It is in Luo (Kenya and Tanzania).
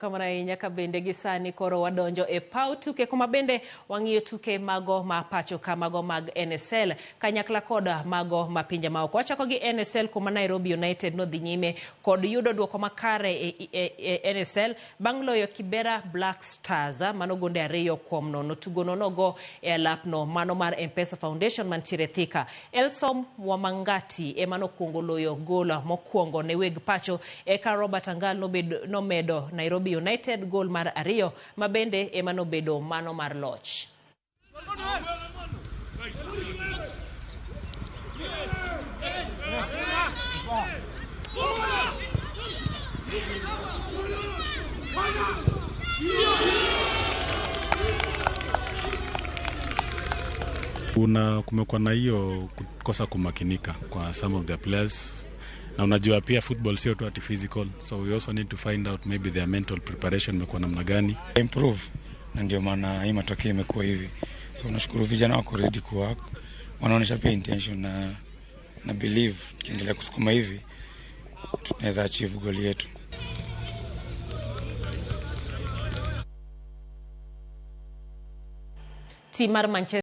Kamano ahinya ka bende gi sani koro wadonjo e paw tuke kuma bende wang'iyo tuke mago ma pacho ka mago mag NSL kanyakla kod mago ma pinje maoko. Wachako gi NSL kuma Nairobi United nodhi nyime kod yudo duoko makare e NSL bang' loyo Kibera Black Stars mano gonde 2-0. Tugono nogo e alapno mano mar M-Pesa Foundation mantiere Thika. Elsom Wamangati ema nokwongo loyo gol mokwongo ne weg pacho eka Robert Angal nomedo Nairobi United gol mar 2 ma bende ema nobedo mano mar loch. Kumekuwa na hiyo kukosa kumakinika kwa some of the players, na unajua pia football sio tu ati physical, so we also need to find out maybe their mental preparation imekuwa namna gani improve, na ndio maana hii matokeo imekuwa hivi. So nashukuru vijana wako ready ku work, wanaonyesha pia intention na believe tukiendelea kusukuma hivi tunaweza achieve goal yetu. Team mar Manchester